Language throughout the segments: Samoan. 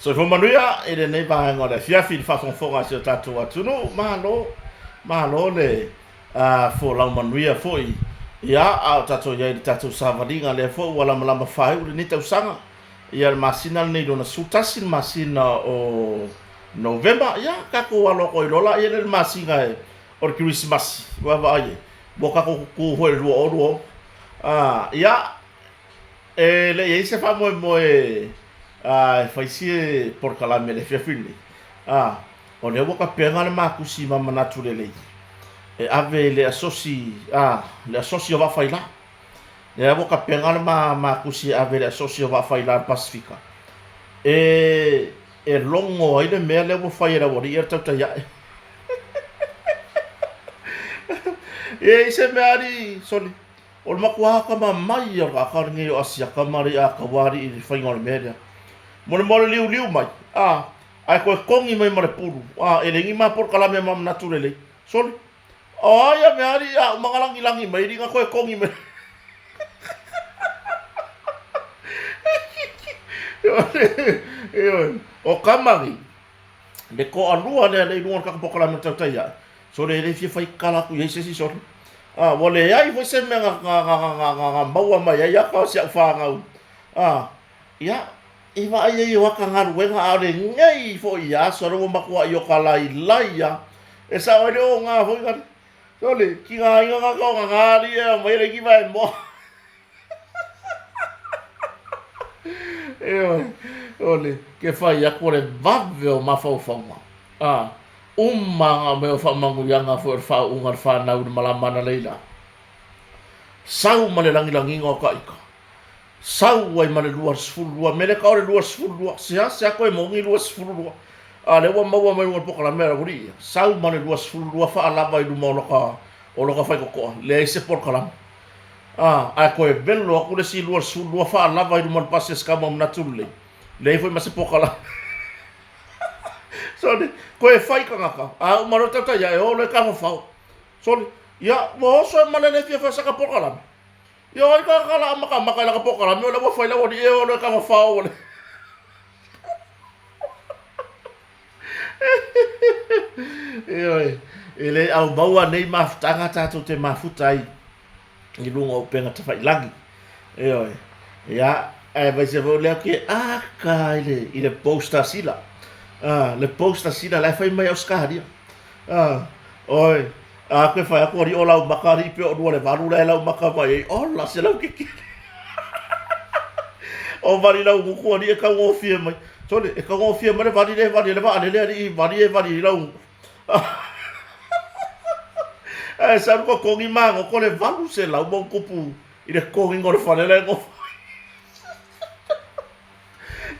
Soifua manuia i lenei vaega o le afiafi i le faafogafoga a si o tatou atunuu. Malo, malo le folau manuia foi. Ia, a o tatou i ai i le tatou savaliga lea foi ua lamalama faaiu lenei tausaga. Ia, le masina lenei lona 11 le masina o Novema. Ia, tatou alo atu ai loa laia lea i le masina e o le Kerisimasi. Ua vaai ai, ua tatou tutu foi i le 2020. Ia, E le i i ai se faamoemoe e fai se polokalame i le afiafi lenei, a o lea ua tapena le matusi ma manatu lelei e ave i le asosi, a le asosi o Vaafaila. Lea ua tapena le matusi e ave i le asosi o Vaafaila o le Pasefika e e logo ai le mea lea ua fai e le aualii ia le tautai ae. E i ai se mea alii, soli. O le matua atamamai ia o le tagata lenei o Asiata ma le Ataua alii i le faiga o le mea lea. Mo le mea o le liuliu mai, a, ae toe togi mai ma le pulu, a, e leai ni ma polokalame ma manatu lelei. Soli, o a ia mea alii a uma na lagilagi mai alii na toe togi mai. Ioe, o tama nei, le toalua lea lea i luga o le tatou polokalame o le tautai ae, Sole e le fia fai tala atu i ai se isi sole. A, ua leai foi se mea na, na, na, na, na, na maua mai ai ata o si au fanau. A, ia, i vaai ai o ata galuega a o lenei foi aso lea ua matuai o talailai lava. E sao ai le oga foi na, sole, tigaina na ka ona na alii e aumai e leai ni vaemoa. Ioe, ole, ke fai atu o le vave o mafaufauga. A, uma nga mea o faamanuiaga foi o le faauuga o le fanau i le malama analeila. Sau ma le lagilagiga o ka ika. Sau ai ma le 22, mele ka o le 22, sea sea koe moni 22. A lea ua maua mai luga o le polokalame a le aualii ia. Sau ma le 22 faalava i luma o loka, o loka faitotoa, leai se polokalame. A, ae toe velo atu le isi 22 faalava i luma o le pasi a se tama manatu lelei, leai foi ma se polokalame. Sole, toe fai tagata, a uma loa tautai ae o loa e tafafao. Sole, ia, ua oso e malele fia fai saka polokalame. Ia o ai tagata la makamaka i laka polokalame o la ua fai lau alii e o loa e tafafao ua le. Ioe, e le aumaua nei mafutaga tatou te mafuta ai i luga o upega tafailagi. Ioe, ia, aemaise foi o lea ou te aka i le, i le post a Sila. Ah, le post a Sila la e fai mai Ausetalia. Ah, oi, a koe fai atu alii o lau maka alii pe o lua le valu la e lau maka mai ai, ola se lau kekele. O vali lau gutu alii e taugofie mai. Sole, e taugofie mai le vali le vali e le vaalele alii vali e vali i lau gutu. Ae sau le totogi magoto le 800 ma ona tupu i le totogiga o le fale la e nofo ai.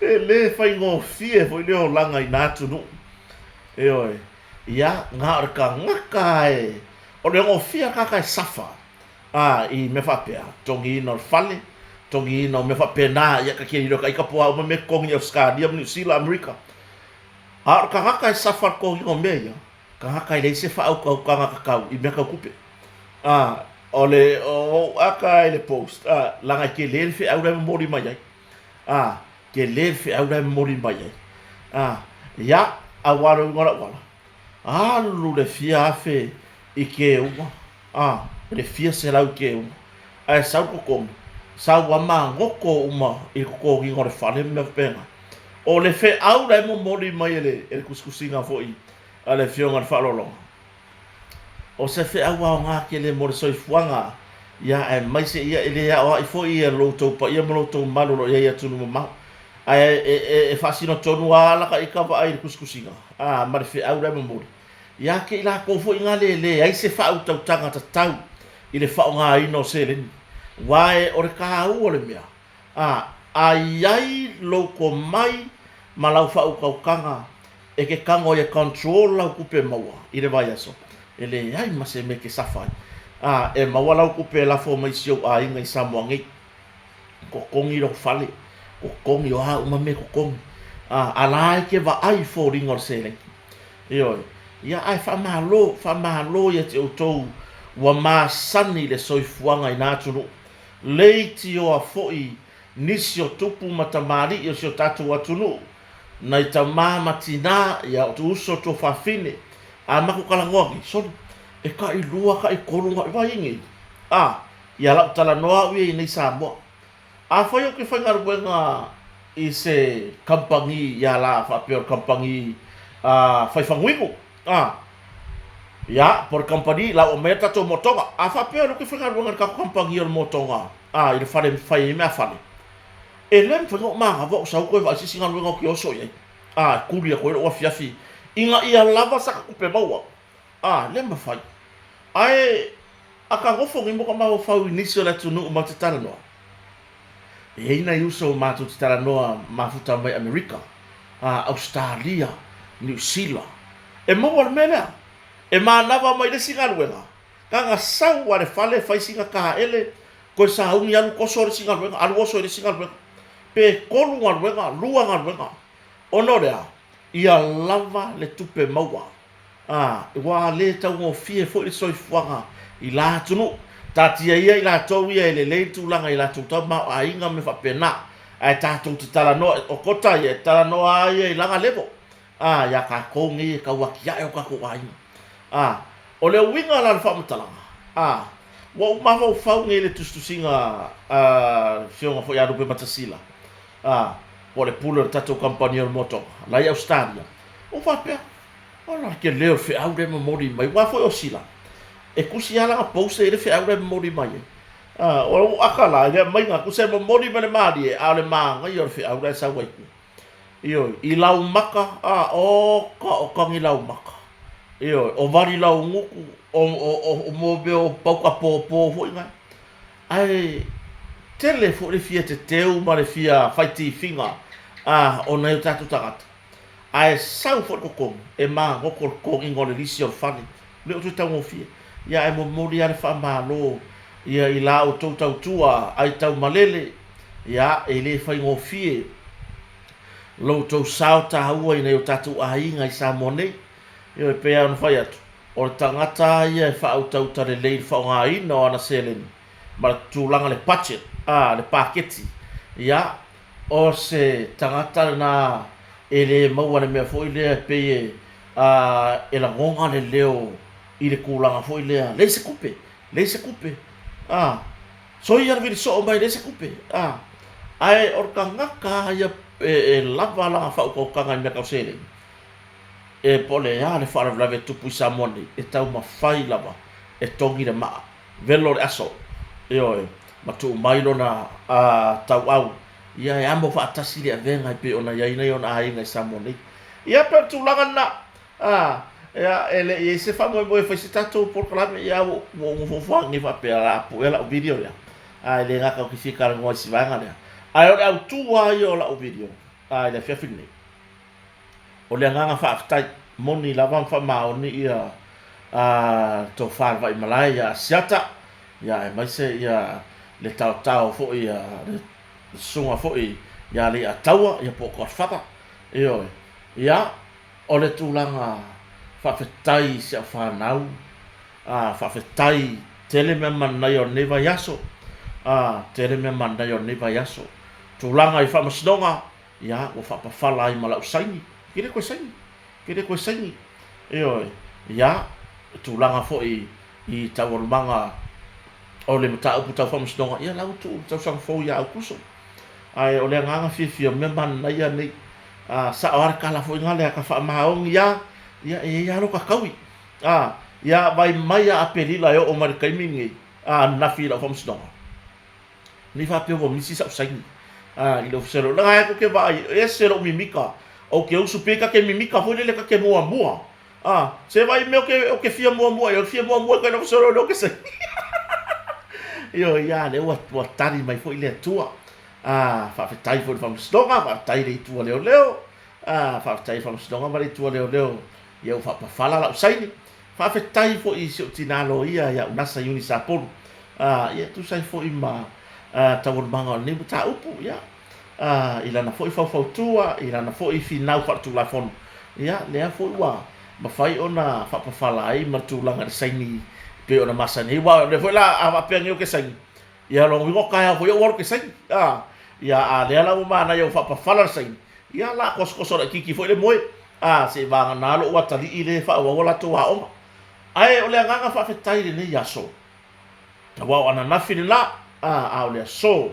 E le faigofie foi le olaga i na atunuu. Ioe. Ia, na o le tagata e, o le gofia tagata e safa, a, i mea faapea, totogiina o le fale, totogiina o mea faapena, ia ta te iloa ta ita po o a uma mea e totogi i Ausetalia ma Niu Sila, Amerika. A o le tagata e safa i le totogiina o mea ia, tagata e leai se faautautaga tatau i mea tau tupe. A, o le, o ou aka i le post, a, leaga e tele le feau la e momoli mai ai. A, tele le feau la e momoli mai ai. A, ia, aua le uiga o le auala, alu le fia afe i keuga, a, le fia selau i keuga, ae sau le totogi, sau lava magoto uma i le totogiina o le fale ma mea faapena. O le feau la e momoli mai e le, e le tusitusiga foi a le Afioga i le Faaaloaloga, O se feau aoga tele mo le soifuaga, ia, aemaise ia e le aoai foi ia lo outou paia ma lo outou mamalu o lo o i ai i atunuu mamao. Ae e, e, e faasino tonu lava la ta ita vaai i le tusitusiga, a, ma le feau la e momoli, ia te i latou foi na le leai se faautautaga tatau i le faaaogaina o seleni. Aua e, o le taua o le mea, a, a i ai lou tomai ma lau faautautaga E ke tago ia control lau tupe maua i le vaiaso, e leai ma se mea e te safa ai. A, e maua lau tupe e lafo mai si ou aiga i Samoa nei. Totogi lou fale, totogi, o a uma mea e totogi. A, a la e te vaai i foliga o le seleni. Ioe. Ia, ae faamalo, faamalo ia te outou ua masani i le soifuaga i na atunuu. Leitioa foi nisi o tupu ma tamalii o si o tatou atunuu. Nai tama ma tinā, ia o uso tuafafine, a makou talanoa nei, sole, e tailua, taitolu na vai nei, a, ia lau talanoa au ia i nei Samoa. Afai ou te faigaluega i se kamupani ia la faapea o le kamupani fai faguinu, a, ia, po o le kamupani la ua aumaia le tatou motoga. A faapea o lea ou te faigaluega i le tatou kamupani o le motoga, a, i le fale e fai ai meafale, e le mafai ona ou manava ou sau toe vaai se isi galuega ou te oso i ai, a, e tuli atu ai lou afiafi ina ia lava sa ta tupe maua. A, le mafai. Ae a ta nofo nei ma ta mafaufau i nisi o le atunuu matou te talanoa, e i ai nai uso matou te talanoa mafuta mai Amerika, a, Ausetalia, Niu Sila. E maua le mea lea. E manava mai le isi galuega, na ona sau lava i le fale fai sina taele, toe sauni alu toso i le isi galuega, alu oso i le isi galuega. Pe tolu galuega, lua galuega. Ona o le a? Ia lava le tupe maua. Ā, ua le taugofie foi le soifuaga i la atunuu. Taatia ia i latou ia e lelei le tulaga i latou tamaoaiga ma mea faapena. Ae tatou te talanoa, o Kota ia, e talanoa lava ia i lana level, ā, iā tatou nei e tau atiae o tatou aiga. Ā, o le uiga la o le faamatalaga, ā, ua ou mafaufau nei i le tusitusiga a le Afioga foi ia Lupe Matasila, ā, po o le pule o le tatou kamupani o le motoga, la i Ausetalia, ua ou faapea, Ola ke leo feau lea e momoli mai, aua foi o Sila, e tusi lava lana post e i ai le feau la e momoli mai ai. A, o lou aka la, i le aumaiga, tusa e momoli mai le malie, a o le manaia o le feau la e sau ai tua. Ioe, i laumaka, a, oka, o tagi laumaka. Ioe, o vali laugutu, o, o, o, o mo mea o pauka pōpō foi na. Ae tele foi le fia teteu ma le fia fai tifiga, a, o nai o tatou tagata. Ae sau foi le totogi, e magoto le totogiga o le lisi o le fale. Le o toe taugofie. Ia ae momoli lava le faamalo ia i la outou tautua ai taumalele, ia e le faigofie lo outou sao taua i nai o tatou aiga i Samoa nei. Ioe, e pei lava ona fai atu, o le tagata lava ia e faautauta lelei i le faaaogaina o ana seleni ma le tulaga le budget, a, le paketi, ia, O se tagata lena e le maua le mea foi lea e pei e, a, e lagona le leo i le tulaga foi lea, leai se tupe, leai se tupe, a, soia le vili soo mai, leai se tupe, a. Ae o le tagata lava ia e, e lava lana faautautaga i mea tau seleni, e po o le a le faalavelave e tupu i Samoa nei, e taumafai lava e togi le maa. Velo le aso, ioe, ma tuu mai lona tauau, ia e amo faatasi le avega e pei ona i ai nei ona aiga i Samoa nei. Ia pei o le tulaga lena, a, ia, e le i ai se faamoemoe e fai se tatou polokalame, ia ua ou nofonofo atu nei faapea o le a puea lau video lea, a e le gata ou te fia talanoa i si vaega lea. Ae o le autu lava ia o lau video, a, i le afiafi lenei. O le agaga faafetai, moni lava ma faamaoni ia tofa le Vaimalae ia Asiata, ia aemaise ia le taotao foi a le susuga foi ia Leiataua ia po o Godfather. Ioe. Ia, o le tulaga faafetai i si au fanau, a faafetai tele mea manaia o lenei vaiaso, a tele mea manaia o lenei vaiaso. Tulaga i faamasinoga, Ia, ua faapafala ai ma lau saini. Ke le koe saini. Ke le koe saini. Ioe. Ia, tulaga foi i taualumaga o le mataupu tau faamasinoga, ia la ua tuu le tausaga fou ia Aokuso. Ae o le agaga fiafia, o mea manaia nei. A, sao lava le tala foi na lea, ka faamaoni lava, ia e i ai lava lo ta taui. A, ia vai mai ia Aperila e oo mai le taimi lenei, a, ananafi i lau faamasinoga. Nei faapea ua misi sau saini i le ofisa o leaga ae ou te vaai e ese lou mimika ou te usu pei ta te mimika foi lele ta te muamua a se vaai mea ou te fia muamua ai ou te fia muamua i le ofisa o leoleo ke saini ioe ia lea ua ua tali mai foi le Atua a faafetai foi i le faamasinoga faafetai i le itu a leoleo a faafetai i le faamasinoga ma le itu a leoleo ia ua faapafala lau saini Faafetai foi i si ou tina loia ia Unasa Iuni Sapolu, ia e tusa ai foi ma taualumaga o lenei mataupu, ia, i lana foi faufautua, i lana foi finau faaletulafono, ia, lea foi ua mafai ona faapafala ai ma le tulaga i le saini pei ona masani ai. Aua o lea foi la a faapea nei ou te saini, ia lona uiga o taeao foi ou alu ou te saini, a, ia, a lea la ua manaia ua faapafala le saini, Ia, o le a kosokoso laitiiti foi le moe, a, se i vagana lou atalii lea e faaauau a latou aoga. Ae o le agaga faafetai i lenei aso, aua o ananafi lena, a, a o le aso,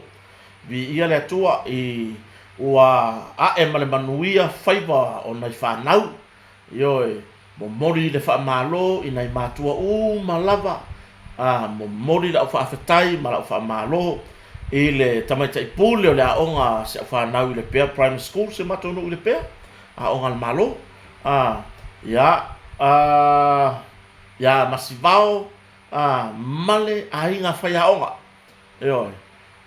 viia le Atua i ua ae ma le manuia faiva o nai fanau, ioe, Momoli le faamalo i nai matua uma lava, a momoli lau faafetai ma lau faamalo i le tamaitai pule o le aoga a si au fanau i Lepea Primary School, si o matou nuu i Lepea, aoga a le Malo, a, ia, a, ia Masivao, a, ma le aiga faiaoga. Ioe.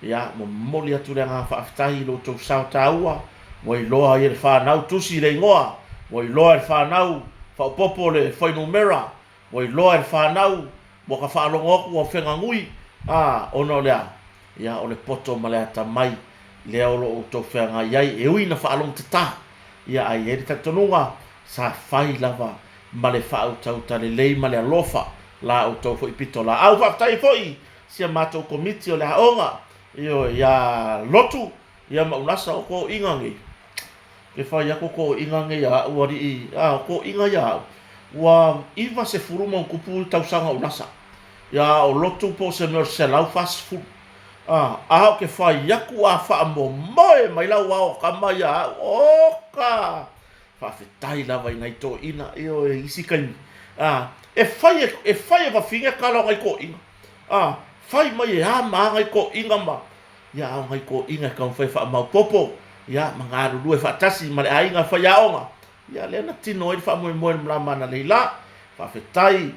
Ia, momoli atu le agaga faafetai i lo outou sao taua, ua iloa ai e le fanau tusi le igoa, ua iloa e le fanau faaopoopo le fuainumera, ua iloa e le fanau ua ka faalogo atu ua fegagui, a, ona o le a? Ia, o le poto ma le atamai lea o lo o outou feagai ai, e ui ina faalogotatā, ia, ae i ai le talitonuga, sa fai lava ma le faautauta lelei ma le alofa la outou foi pitolaau. Faafetai foi si a matou komiti o le aoga, ioe, ia Lotu, ia ma Unasa, o toeaiina nei, ke fai atu o toeaiina nei a a'u alii, a, o toeaiina ia a a'u, ua 90 ma ona tupu tausaga o Unasa, ia a o Lotu po o se mea o le 140, a, a ou te fai atu a faamomoe mai lau ao tama ia a a'u, oka! Faafetai lava i nai toeaiina, ioe, i isi taimi, a, e fai e, e fai e fafine tala o nai toeaiina. A, fai mai e a ma a nai toeaiina ma, ia, a o nai toeaiina e taumafai e faamaopoopo, ia, ma galulue faatasi ma le aiga faiaoga, ia, lea na tino ai le faamoemoe i le malama analeila la. Faafetai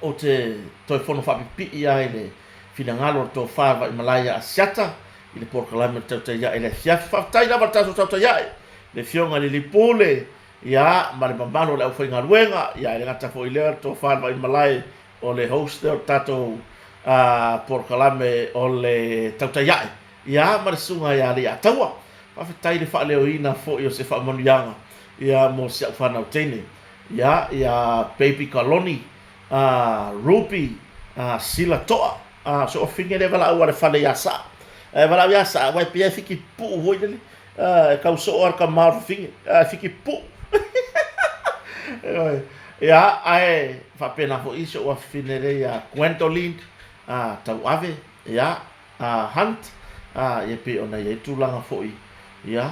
ou te toe fono faapipii lava i le finagalo o le tofa Vaimalae ia Asiata i le polokalame o le Tautai Ae i le afiafi. Faafetai lava i le tatou Tautai Ae, le Afioga i le Alii Pule, ia, ma le mamalu o le aufaigaluega, ia, e le gata foi i lea o le tofa Vaimalae o le host lea o le tatou polokalame o le Tautai Ae, ia, ma le Susuga ia Leiataua. Faafetai i le faaleoina foi o se faamanuiaga, ia, mo si au fanau teine, ia, ia Baby Kaloni, Ruby, Sila To'a, si ou afafine lea e valaau lava i le fale ia Saa. E valaau ia Saa, aua e pei lava e fitipuu foi lele, e tau soo lava le tama o le fafine, ae fitipuu. Ioe. Ia, ae faapena foi si ou afafine lea ia Gwendoline Tauave, ia, Hunt, ia pei ona i ai tulaga foi, ia,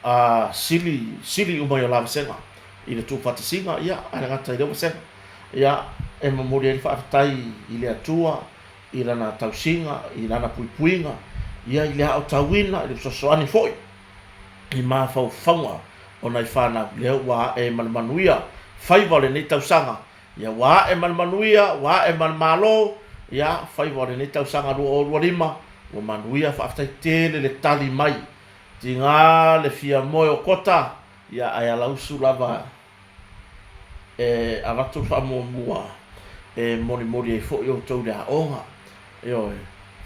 a sili, sili uma i o la vasega i le tuufaatasiga, ia, ae le gata i lea vasega. Ia, e momoli ai le faafetai i le Atua i Lana tausiga, i Lana puipuiga, ia, i le aotauina, i le fesoasoani foi i mafaufauga o nai fanau, lea ua ae ma le manuia faiva o lenei tausaga. Ia, ua ae ma le manuia, ua ae ma le malo, ia, faiva o lenei tausaga 2025, ua manuia, faafetai tele le tali mai. Tiga le fia moe o Kota, ia ae alausu lava e avatu le faamuamua e molimoli ai foi outou i le aoga. Ioe,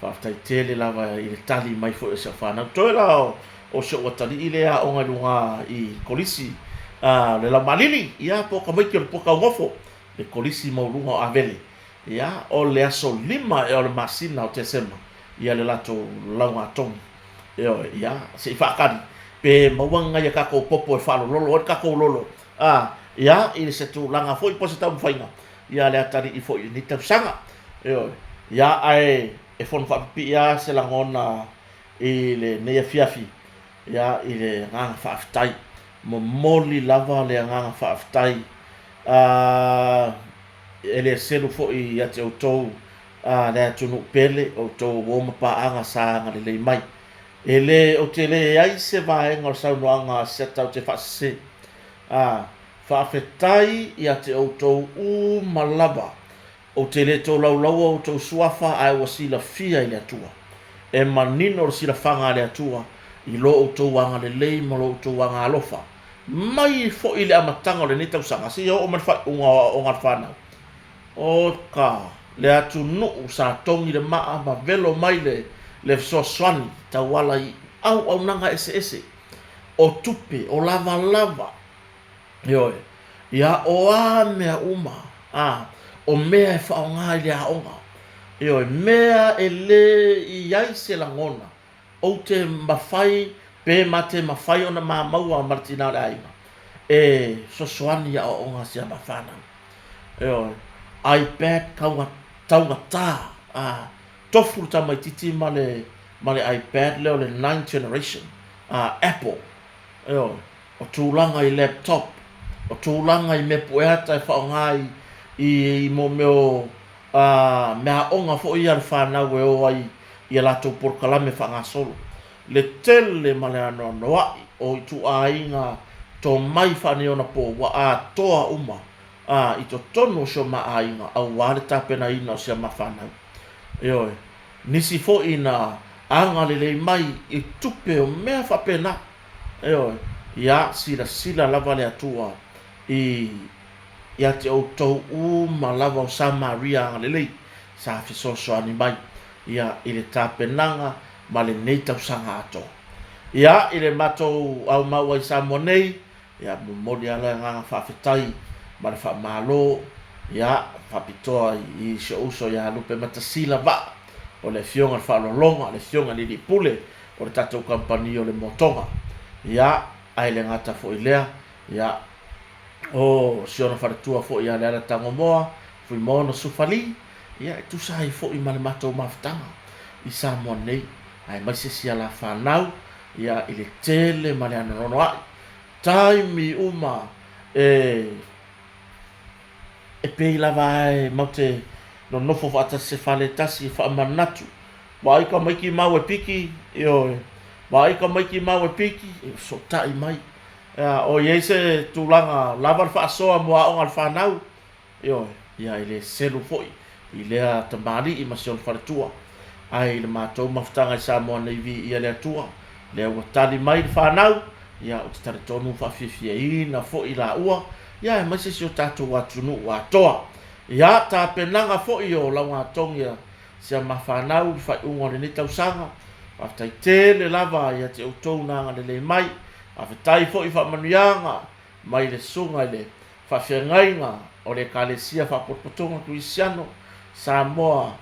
faafetai tele lava i le tali mai foi o si au fanau. Toe la o si ou atalii lea e aoga i luga i Kolisi a le Laumaalili, ia po o tamaiti o le Puataunofo, le Kolisi maualuga o Avele. Ia, o le aso 5 ea o le masina o Tesema, ia le latou laugatogi. Ioe, ia, se i faatali pe maua ni nai a tatou popo e faalololo ai le tatou lolo, a, ia, i se tulaga foi po o se taumafaiga, ia le atalii foi i lenei tausaga. Ioe, ia, ae e fono faapipii lava se lagona i lenei afiafi, ia, i le agaga faafetai. Momoli lava le agaga faafetai, a, e le selu foi ia te outou A le atunuu pele, outou uo ma paaga sa agalelei mai. E le, ou te leai se vaega o le saunoaga a Seta ou te faasese. A, faafetai ia te outou uma lava. Ou te le tolaulaua outou suafa ae ua silafia i le Atua. E manino le silafaga a le Atua i lo outou agalelei ma lo outou agaalofa, mai foi i le amataga o lenei tausaga seia oo mai le faaiuga o aoaoga a le fanau. Oka, le atunuu sa togi le maa ma velo mai le le fesoasoani tauala i auaunaga eseese, o tupe, o lavalava, ioe, ia, o a mea uma, a, o mea e faaaoga i le aoga, ioe, mea e le i ai se lagona, ou te mafai Pe ma te mafai ona ma maua ma le tinā o le aiga e fesoasoani i aoaoga a si a ma fanau. Ioe, iPad kauga taugata a tofu le tamaititi ma le ma le iPad lea o le ninth generation a Apple. Ioe, o tulaga i laptop, o tulaga i mea pueata e faaaoga i i mo mea o a meaaoga foi ia a le fanau e o ai i a latou polokalame faagasolo. Le tele ma le anoanoa'i o ituaiga tomai faaneionapo ua atoa uma a i totonu o si o ma aiga auā le tapenaina o si a ma fanau. Ioe, nisi foi na agalelei mai i tupe o mea faapena. Ioe, ia silasila lava le Atua i ia te outou uma lava o Samaria agalelei sa fesoasoani mai ia i le tapenaga ma lenei tausaga atoa. Ia, i le matou aumau ai i Samoa nei, ia, momoli lava le agaga faafetai ma le faamalo, ia, faapitoa i si ou uso ia Lupematasila Vaa, o le Afioga i le Faaaloaloga, le Afioga i le Alii Pule o le tatou kamupani o le Motoga. Ia, ae le gata foi i lea, ia, o si ona faletua foi ia Leala Tagomoa, Fuimaono Sufali, ia e tusa ai foi ma le matou mafutaga i Samoa nei, aemaise si a la fanau, ia i le tele ma le anoanoai taimi uma e e pei lava e matou te nonofo faatasi se fale e tasi e faamanatu, vaai tamaiti mau e piki, ioe, vaai tamaiti mau e piki, e fesootai mai. O i ai se tulaga lava le faasoa mo aoga a le fanau, Ioe, ia e le selu foi i lea tamalii ma si ona faletua. Ae i le matou mafutaga i Samoa nei viia le Atua, lea ua tali mai le fanau, ia ou te talitonu ua faafiafiaina foi laua, ia aemaise si o tatou atunuu atoa. Ia, tapenaga foi o laugatogi a si a ma fanau i le faaiuga o lenei tausaga, faafetai tele lava ia te outou na agalelei mai, faafetai foi i faamanuiaga mai le Susuga i le Faafeagaiga o le Ekalesia Faapotopotoga Kerisiano Samoa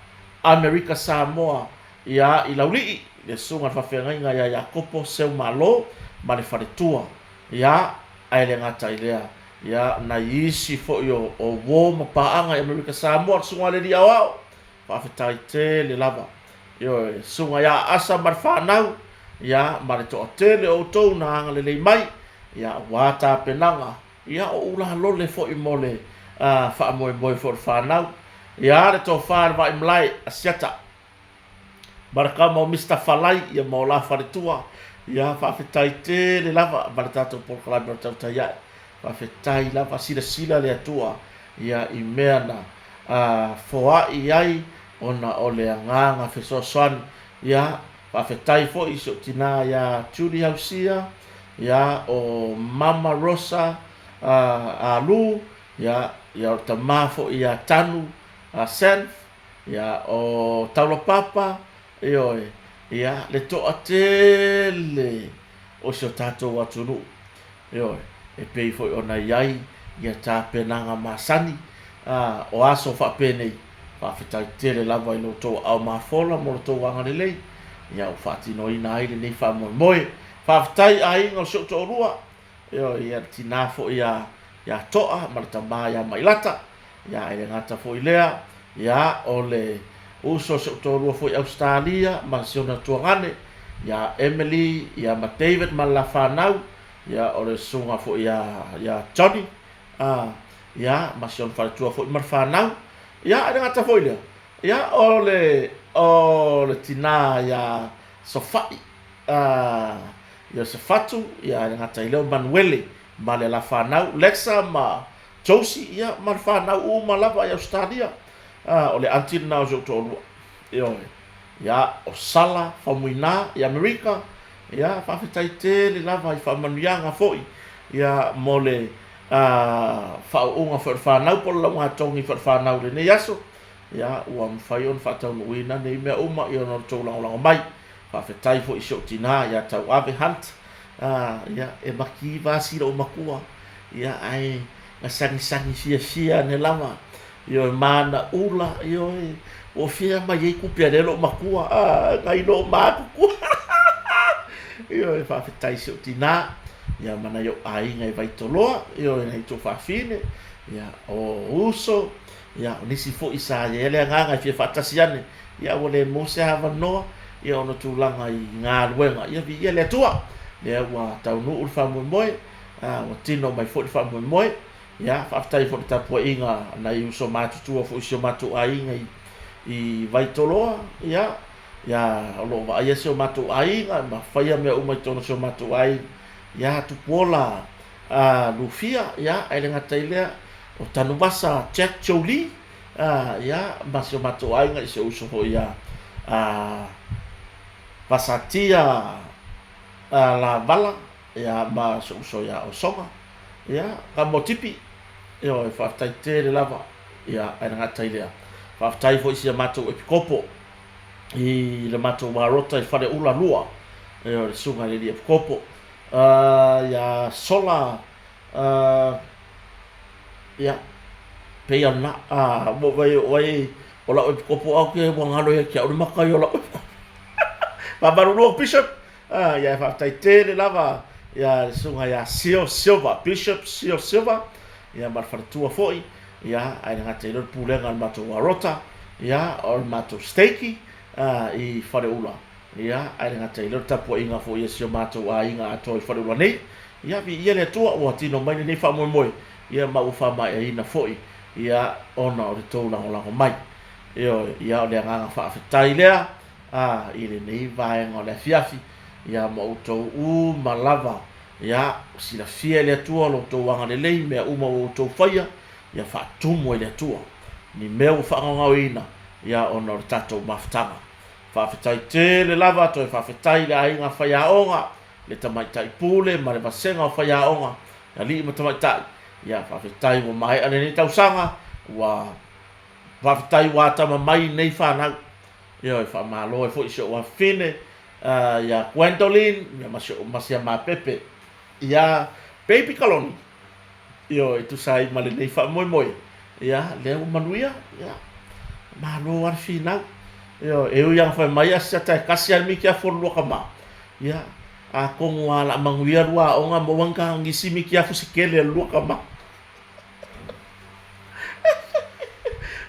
Amerika Samoa ia i Laulii, le Susuga i le Faafeagaiga ia Iakopo Seumalo ma le faletua, ia, ae le gata i lea, ia, nai isi foi o uo ma paaga i Amerika Samoa, le Susuga i le Alii Aoao, faafetai tele lava. Ioe, Susuga ia Asa ma le fanau, ia, ma le toatele o outou na agalelei mai, ia, aua tapenaga Ia, o Ulalole foi mo le faamoemoe foi o le fanau. Ia, le tofa i le Vaaimalae, Asiata, ma le kama o Mister Falai, ia ma o la faletua. Ia, faafetai tele lava ma le tatou polokalame o le Tautai Ae. Faafetai lava, silasila le Atua, ia, i mea na foai ai ona o le agaga fesoasoani. Ia, faafetai foi i si ou tinā iā Julie Hausia, ia, o Mama Rosa Alu, ia, ia o le tamā foi ia Tanu Senf, ia, o Taulapapa, ioe, ia, le toatele o si o tatou atunuu. Ioe, e pei foi ona i ai ia tapenaga masani, ā, o aso faapenei, faafetai tele lava i lo outou aao mafola mo lo outou agalelei, ia ua faatinoina ai lenei faamoemoe. Faafetai aiga o si ou toalua, ioe, ia le tinā foi ia, ia To'a ma le tamā ia Mailata, ia e le gata foi i lea, ia o le uso o si ou toalua foi i Ausetalia ma si ona tuagane, ia Emily, ia ma David ma le la fanau, ia o le susuga foi ia, ia Johnny, a, ia ma si ona faletua foi ma le fanau. Ia e le gata foi i lea, ia o le, o le tinā ia Sofa'i, a, Iosefatu, ia e le gata i lea o Manuele ma le la fanau, Lexa ma Josie, ia ma le fanau uma lava i Ausetalia. A, o le aunty lena o si ou toalua. Ioe. Ia, o Sala Faumuina i Amerika, ia, faafetai tele lava i faamanuiaga foi, ia, mo le faauuga foi o le fanau po o le laugatogi foi o le fanau i lenei aso. Ia, ua mafai ona faataunuuina nei mea uma i ona o le tou lagolago mai. Faafetai foi i si ou tinā ia Tauave Hunt, ia, e makiva si lou matua, ia, ae na sagisagi fiafia ane lava, ioe, ma ana ula, ioe, ua fea mai ai tupe a lea lou matua, a, nai lou matutua. Ioe, faafetai i si ou tinā, ia ma nai ou aiga i Vaitoloa, ioe, nai tuafafine, ia, o uso, ia, o nisi foi sa i ai le agaga e fia faatasi ane, ia, ua le maua se avanoa, ia, ona o tulaga i galuega, ia, viia le Atua, lea ua taunuu le faamoemoe, a, ua tino mai foi le faamoemoe, ia, faafetai foi i le tapuaiga a nai uso matutua foi i si o matou aiga i, i Vaitoloa, ia, ia, o lo o vaaia si o matou aiga ma faia mea uma i totonu o si o matou aiga, ia, Tupuola Lufia, ia, ae le gata i lea, o Tanuvasa Jack Jolie, ia, ma si o matou aiga i si ou uso foi ia Vasatia Lavala, ia, ma si ou uso ia Osoga, ia, Kamotipi, ioe, faafetai tele lava, ia, ae le gata i lea, faafetai foi i si a matou epikopo i le matou Warota i Faleula 2, ioe, le susuga i le alii epikopo, ia Sola, ia, pei a lena, ua ou vaai o ai o lau epikopo au ke ua galo ia te au le maka ia o lau epikopo. Faamalulu atu Bishop, ia e faafetai tele lava ia le susuga ia Sio Silva, Bishop Sio Silva, ia ma le faletua foi, ia ae le gata i lea o le pulega o le matou Warota, ia o le matou Steiki i Faleula. Ia, ae le gata i lea o le tapuaiga foi a si o matou aiga atoa i Faleula nei. Ia, viia le Atua ua tino mai lenei faamoemoe, ia ma ua faamaeaina foi, ia, ona o le tou lagolago mai. Ioe, ia o le agaga faafetai lea, a, i lenei vaega o le afiafi, ia ma outou uma lava, ia, silafia e le Atua lo outou agalelei i mea uma ua outou faia, ia faatumu e le Atua ni mea ua faagaogaoina, ia, ona o le tatou mafutaga. Faafetai tele lava, toe faafetai i le aiga faiaoga, le tamaitai pule ma le vasega o faiaoga, alii ma tamaitai. Ia, faafetai ua maea lenei tausaga, ua faafetai ua atama mai nei fanau. Ioe, faamalo ai foi i si ou afafine, ia Gwendoline, ia ma si ou, ma si ama pepe, ia Baby Kaloni. Ioe, e tusa ai ma lenei faamoemoe, ia, lea ua manuia, ia, malo lava le finau. Ioe, e ui lava ina fai mai Asiata e kasi lava le mitiafu o le lua tama, ia, atonu lava o le a manuia lua aoga maua ni ta nisi mitiafu se tele a le lua tama.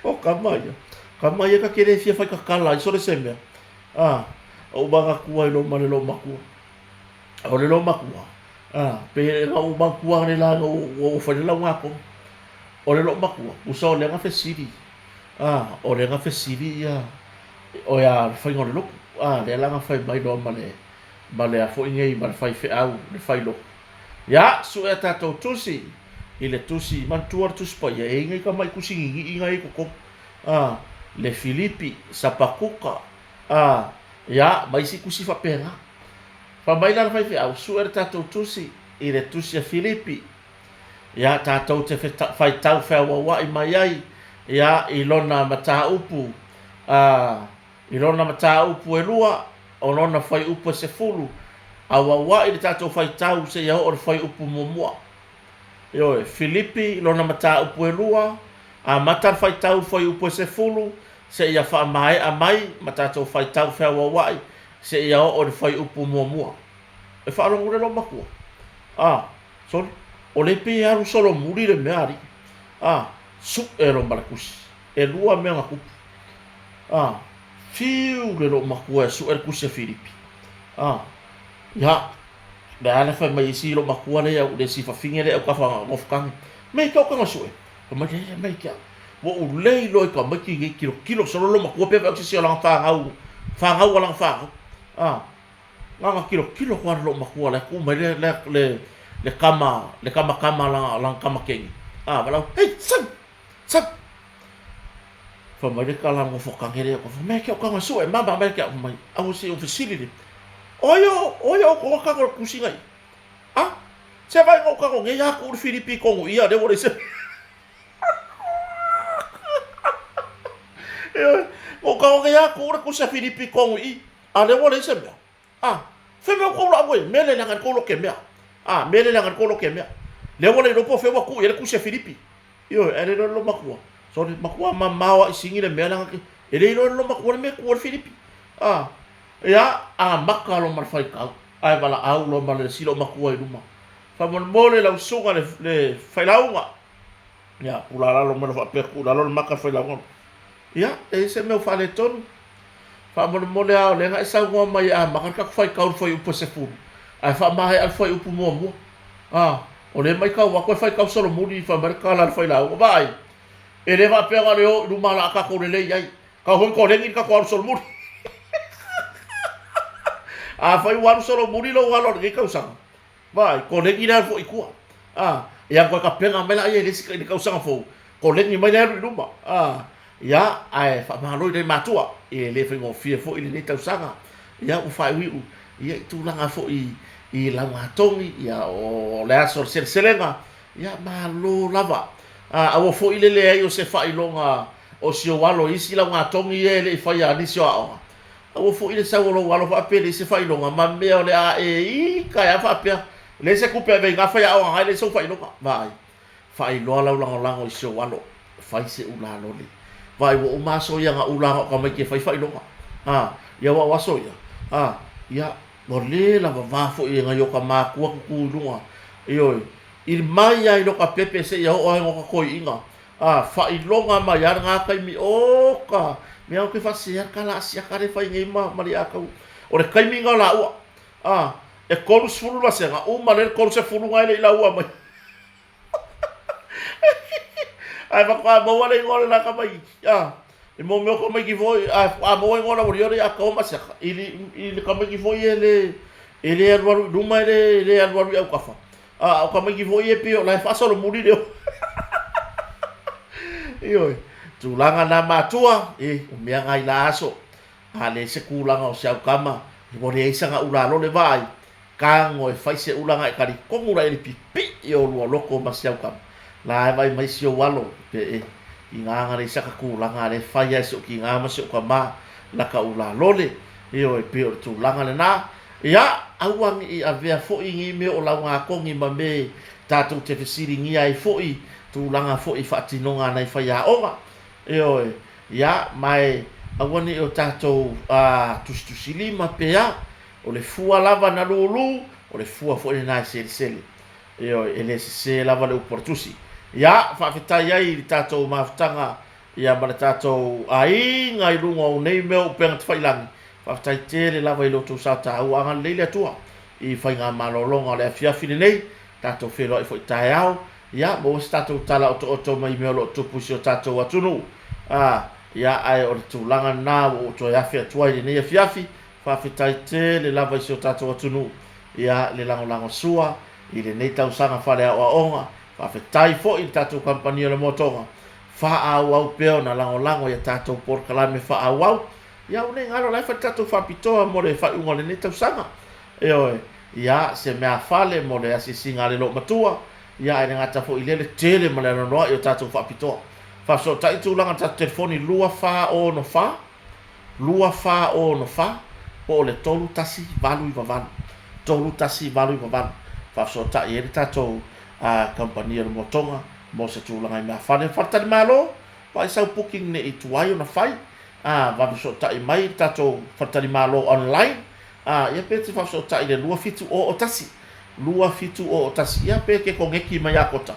O tama ia, tama ia ta te le fia faitatala ai sole se mea. A, ou manatua ai loa ma le loomatua. O le loomatua, a, pe na ou manatua ane la na ou fai le lauga tonu. O le loomatua, tusa o lea na fesili, a, o lea na fesili ia, o ia le faiga o le lotu. A, lea la na fai mai loa ma le, ma le a foi nei, ma le faifeau, le fai lotu. Ia, sue a tatou tusi, i le tusi, manatua le Tusi Paia, e i ai nai tamai tusi ninii na e i totonu. A, le Filipi, Sapakuka, a, ia, ma isi tusi faapena. Fai mai la le faifeau, sue le tatou tusi i le tusi a Filipi, ia, tatou te faitau feauaua'i mai ai, ia, i lona mataupu, a, i lona mataupu e lua, o lona fuaiupu e 10, auaua'i le tatou faitau seia oo i le fuaiupu muamua. Ioe, Filipi, lona mataupu e lua, amata le faitau i le fuaiupu e 10, seia faamaea mai ma tatou faitau feauaua'i seia oo i le fuaiupu muamua. E faalogo le loomatua. A, sole, o le pei e alu solomuli le mea alii. A, su'e loa ma le tusi. E lua mea na tupu. A, fiu le loomatua e su'e le tusi a Filipi. A, ia, le a le fai mai isi loomatua le au le isi fafine le autafa nofo tane. Mei ke o tana su'e. Fai mai le mei ke au. Ua ou le iloa i tamaiti nei tilotilo solo loomatua pe vaai se isi o lana fanau, fanau a lana fanau. A, na ona tilotilo atu lava le loomatua la e tu mai le, le, le, le kama, le kama kama lana, lana tama keni. A, valaau, hei, sau, sau. Fai mai le tala nofo tane lea, fai mai ke au tana su'e, mama mai ke au mai. Aua se i ou fesili le. O ai o, o ai o kona tago le tusi nai. A, se vai no tago nei a ku le Filipi tonu ia le ua leai se Ioe, no tago nei a ku le tusi a Filipi tonu i, a le ua leai se mea. A, fai mai kou laʻu e, mele leaga i le kou loke mea. A, mele leaga i le kou loke mea. Lea ua le iloa po o fea ua tuu i ai le tusi a Filipi. Ioe, ae le iloa le loomatua. Sorry, matua mamao lava i sini le mea leaga ke, e le iloa e le loomatua le mea e tuu ai le Filipi. A, ia, amata loa ma le faitau. Ae valaau loa ma le silomatua i luma. Faamolemole lau susuga le, le failauga. Ia, pula lalo mai loa faapea, tuu i lalo le maka le failauga. Ia, e i ai se mea ua faaletonu. Faamolemole lava o lea na e saunoa mai e amata le tatou faitau i le fuaiupu e 10, ae faamaea le fuaiupu muamua. A, o lea e matau atu e faitau solomuli fai mai le tala a le failauga. Vaai, e le faapea na o le o i luma o le a tatou lelei ai. Tau foi koleni le tatou alu solomuli. Afai ua alu solomuli lou alo i lenei tausaga, Vaai, koleni le alu foi i tua. A, ia toe tapena mai laia i le isi i le tausaga fou, koleni mai le alu i luma. A, ia, ae faamalo i nai matua, e le faigofie foi lenei tausaga. Ia, ua faaiuiu, ia, i tulaga foi i laugatogi, ia, o le aso o le seleselega, ia, malo lava. A, aua foi le leai o se faailoga o si ou alo i isi laugatogi ia e le i faia a nisi o aoga. Aua foi le sau o lou alo faapea e leai se faailoga ma mea o le a e ita ai faapea leai se tupe e ave i na faiaoga na e leai sou faailoga. Vaai, faailoa lau lagolago i si ou alo, fai se ula lole. Vaai, ua uma aso ia na ula ana o tamaiti e fai faailoga. A, ia aua o aso ia, a, ia, ua le lavava foi e nai o ta matua tutu i luga, ioe, i mai lava i lota pepe seia oo lava i lota toeiina. A, faailoga mai lava lena taimi, oka! Mea ou te faasese le tala asiata lea e fai nei ma Mali'atau. O le taimi lena o laua, a, e 30 vasega, uma lea le 30 na e le i laua mai. Ae faatoa maua le igoa o le la tamaitiiti, a, i mo mea o tamaiti foi, ae faatoa maua igoa o le aualii ia Ataua ma Asiata, i le, i le tamaiti foi e le, e le alualu i luma, e le, e le alualu i autafa. A o tamaiti foi ia e pei o la e faasolomuli le Ioe, tulaga na matua, e, o mea na i la aso. A leai se tulaga o se aukama, ua leai sana ula lole vaai, tago e fai se ula na e talitonu la i le pipii o lua loto ma si aukama. La e vaai mai si ou alo, pe e, ina na leai saka tulaga a lea e fai lava e si ou tina ma si ou tama laka ula lole. Ioe, pei o le tulaga lena. Ia, aua ne i avea foi nei mea o laugatogi ma me tatou te fesiligia ai foi tulaga foi i faatinoga a nai faiaoga. Ioe, ia, ma e aua ne i o tatou tusitusilima pe a, o le fua lava na lulu, o le fua foi lena e selesele. Ioe, e le sese lava le upu a le Tusi. Ia, faafetai ai i le tatou mafutaga ia ma le tatou aiga i luga o nei mea o upega tafailagi. Faafetai tele lava i lo outou sao taua. Agalelei le Atua i faigamalologa o le afiafi lenei. Tatou feiloai foi taeao. Ia, maua se tatou tala otooto mai mea o lo o tupu i si o tatou atunuu. A, ia, ae o le tulaga lena ua ou toe afe atu ai i lenei afiafi. Faafetai tele lava i si o tatou atunuu, ia, le lagolago sua i lenei tausaga faaleaoaoga. Faafetai foi i le tatou kamupani o le Motoga, faaauau pea ona lagolago i a tatou polokalame faaauau. Ia, ua ne i galo la e fai le tatou faapitoa mo le faaiuga o lenei tausaga. Ioe, ia, se meafale mo le asiasiga a le loomatua, ia, ae le gata foi i lea le tele ma le anoanoai o tatou faapitoa. Faafesootai tulaga o le tatou telefoni 2464 2464 po o le 3188 3188. Faafesootai ai le tatou kamupani o le Motoga mo se tulaga i meafale. Faletalimalo, vaai sau booking ne i tuai ona fai. A, vave fesootai mai i le tatou faletalimalo online. A, ia pe te faafesootai i le 2701, 2701, ia pe te koneki mai ia Kota.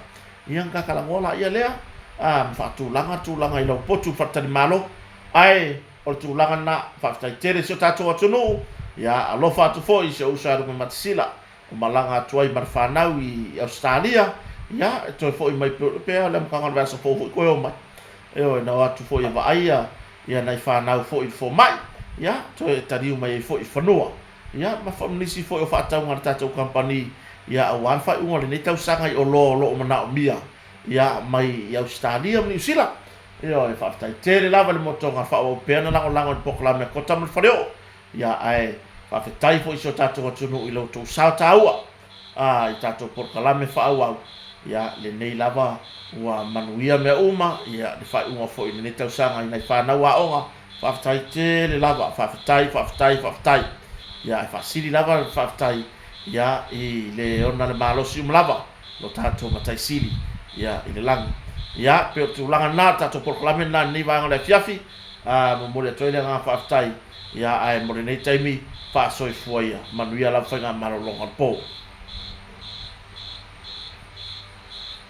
Ia ona ta talanoa laia lea, a, ma faatulaga tulaga i lau potu faletalimalo. Ae o le tulaga lena, faafetai tele i si o tatou atunuu, ia alofa atu foi i si ou uso ia Lumamasisila. Ua malaga atu ai ma le fanau i Ausetalia, ia, e toe foi mai pea o le amataga o le vaiaso fou foi toe o mai. Ioe, na o atu foi e vaai ia, ia nai fanau foi i le fomai, ia, toe taliu mai ai foi i fanua. Ia, ma nisi foi o faatauga a le tatou kamupani, ia, aua le faaiuga o lenei tausaga i oloa o lo o manaomia, ia, mai i Ausetalia ma Niu Sila. Ioe, faafetai tele lava i le motoga faaauau pea ona lagolago i le polokalame a Kota ma le Faleoo. Ia, ae faafetai foi i si o tatou atunuu i lo outou sao taua i tatou polokalame faaauau. Ia, lenei lava ua manuia mea uma, ia, le faaiuga foi i lenei tausaga i nai fanau aoga, faafetai tele lava, faafetai, faafetai, faafetai. Ia, ae faasili lava le faafetai, ia, i le ona le malosi uma lava, lo tatou Matai Sili, ia, i le lagi. Ia, pei o le tulaga lena, o le tatou polokalame lena i lenei vaega o le afiafi, a momoli atu ai le agaga faafetai. Ia, ae mo lenei taimi, faasoifua ia. Manuia lava faigamalologa o le po.